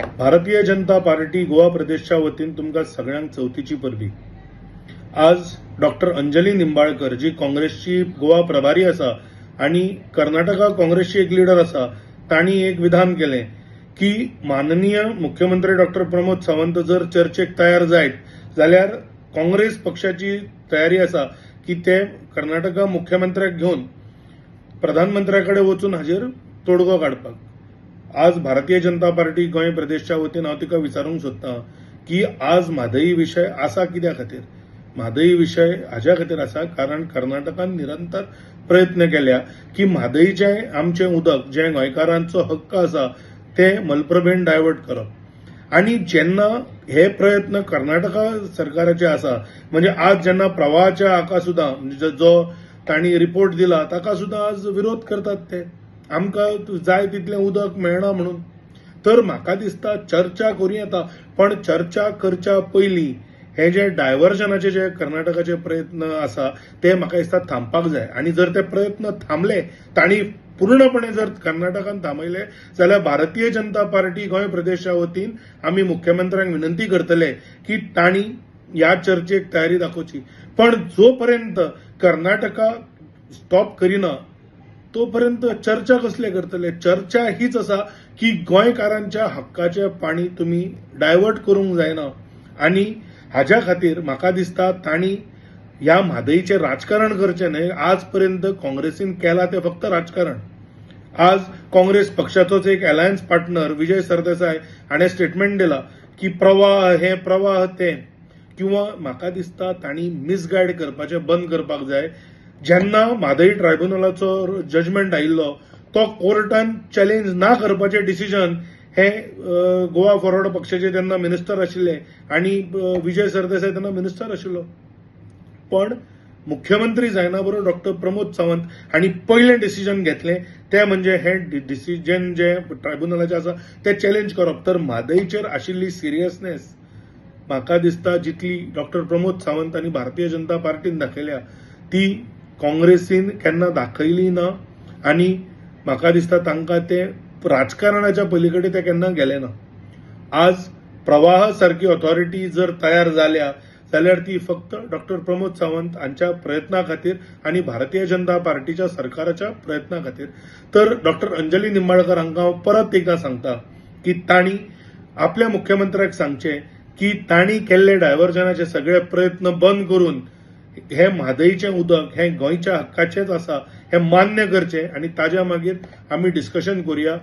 Bharatiya Janata party Goa प्रदेशच्या वतीन तुमकां सगळ्यांक चवथीची परबी. आज डॉक्टर अंजली निंबाळकर, जी काँग्रेसची गोवा प्रभारी आसा आनी कर्नाटका काँग्रेसची एक लिडर आसा, तांणी एक विधान केलें की माननीय मुख्यमंत्री डॉक्टर प्रमोद सावंत जर चर्चेक तयार जायत जाल्यार काँग्रेस पक्षाची तयारी आसा की ते कर्नाटका मुख्यमंत्र्याक घेवन प्रधानमंत्र्या कडेन वचून हाजेर तोडगो काडपाक. आज भारतीय जनता पार्टी गोंय प्रदेशच्या वतीन हांव तिका विचारूंक सोदतां की आज म्हादई विशय आसा कित्या खातीर? म्हादई विशय हाज्या खातीर आसा कारण कर्नाटकान निरंतर प्रयत्न केल्या की म्हादईचें आमचें उदक, जें गोंयकारांचो हक्क आसा, तें मलप्रभेन डायवर्ट करप. आनी जेन्ना हे प्रयत्न कर्नाटका सरकाराचे आसा, म्हणजे आज जेन्ना प्रवाहाच्या हाका सुद्दां, म्हणजे जो तांणी रिपोर्ट दिला ताका सुद्दां आज विरोध करतात ते, आमकां जाय तितलें उदक मेळना म्हणून. तर म्हाका दिसता चर्चा करूं येता, पण चर्चा करच्या पयलीं हे जे डायव्हर्जनाचे जे कर्नाटकाचे प्रयत्न आसा ते म्हाका दिसता थांबपाक जाय. आनी जर ते प्रयत्न थांबले, तांणी पूर्णपणे जर कर्नाटकान थांबयले जाल्यार भारतीय जनता पार्टी गोंय प्रदेशा वतीन आमी मुख्यमंत्र्यांक विनंती करतले की तांणी ह्या चर्चेक तयारी दाखोवची. पण जोपर्यंत कर्नाटका स्टॉप करिना तोपर्यंत चर्चा कसले करतले? चर्चा हीच आसा की गोंयकारांच्या हक्काचें पाणी तुमी डायवर्ट करूंक जायना. आनी हाज्या खातीर म्हाका दिसता तांणी ह्या म्हादईचें राजकारण करचें न्हय. आज पर्यंत काँग्रेसीन केलां तें फक्त राजकारण. आज काँग्रेस पक्षाचोच एक अलायन्स पार्टनर विजय सरदेसाय हाणें स्टेटमेंट दिला की प्रवाह हे, प्रवाह ते. किंवा म्हाका दिसता तांणी मिसगायड करपाचें बंद करपाक जाय. जेन्ना म्हादई ट्रायब्युनलाचो जजमेंट आयिल्लो, तो कोर्टान चॅलेंज ना करपाचें डिसिजन हे गोवा फॉरवर्ड पक्षाचे तेन्ना मिनिस्टर आशिल्ले आनी विजय सरदेसाय तेन्ना मिनिस्टर आशिल्लो. पण मुख्यमंत्री जायना बरोबर डॉक्टर प्रमोद सावंत हांणी पयलें डिसिजन घेतलें तें म्हणजे हें डिसिजन जें ट्रायब्युनलाचें आसा तें चॅलेंज करप. तर म्हादईचेर आशिल्ली सिरियसनेस म्हाका दिसता जितली डॉक्टर प्रमोद सावंत आनी भारतीय जनता पार्टीन दाखयल्या, ती काँग्रेसीन केन्ना दाखयली ना. आनी म्हाका दिसता तांकां ते राजकारणाच्या पली कडेन ते केन्ना गेले ना. आज प्रवाह सारकी ऑथॉरिटी जर तयार जाल्या जाल्यार ती फक्त डॉक्टर प्रमोद सावंत हांच्या प्रयत्ना खातीर आनी भारतीय जनता पार्टीच्या सरकाराच्या प्रयत्ना खातीर. तर डॉक्टर अंजली निंबाळकर हांकां हांव परत एकदां सांगता की तांणी आपल्या मुख्यमंत्र्याक सांगचें की तांणी केल्ले डायव्हर्जनाचे सगळे प्रयत्न बंद करून हे म्हादईचें उदक हें गोंयच्या हक्काचेंच आसा हें मान्य करचें आनी ताज्या मागीर आमी डिस्कशन करुया.